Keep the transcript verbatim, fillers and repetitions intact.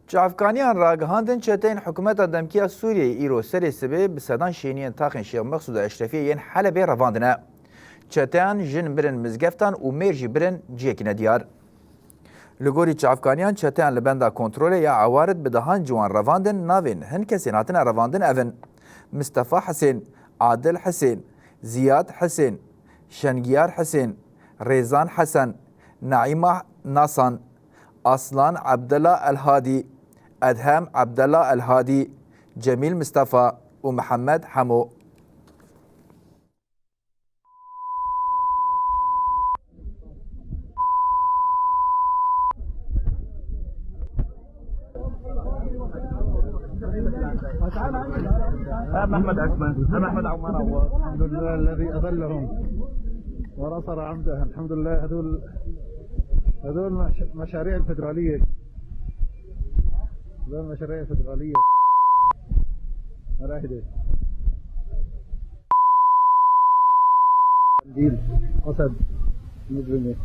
Çavkaniyan ragihandin çeteyên hikûmeta demkî ya Sûriyeyê îro serê sibê bi sedan şêniyên taxên Şêx Meqsûd û Eşrefiyê yên Helebê revandine. Çeteyan jin mirin mizgeftan û mêr jî birin ciyekî nediyar. Li gorî çavkaniyan çeteyan li benda kontrolê ya Ewarid bi dehan ciwan revandin, navên hin kesên hatine revandin ev in: Mistefa Hisên, Adil Hisên, Ziyad Hisên, Şengiyar Hisên, Rêzan Hesen, Naîma Nasan, Aslan Abdullah El Hadî, Edhem Abdullah El Hadî, Cemîl Mistefa û Mihemed Hemo. هم أحمد عثمان، هم أحمد عمار عوار. الحمد لله الذي أظلهم ونصر عبده. الحمد لله. هذول، هذول مش-، مشاريع الفدرالية. هذول مشاريع فدرالية. مراهدة. قنديل، قسد، مجرمة.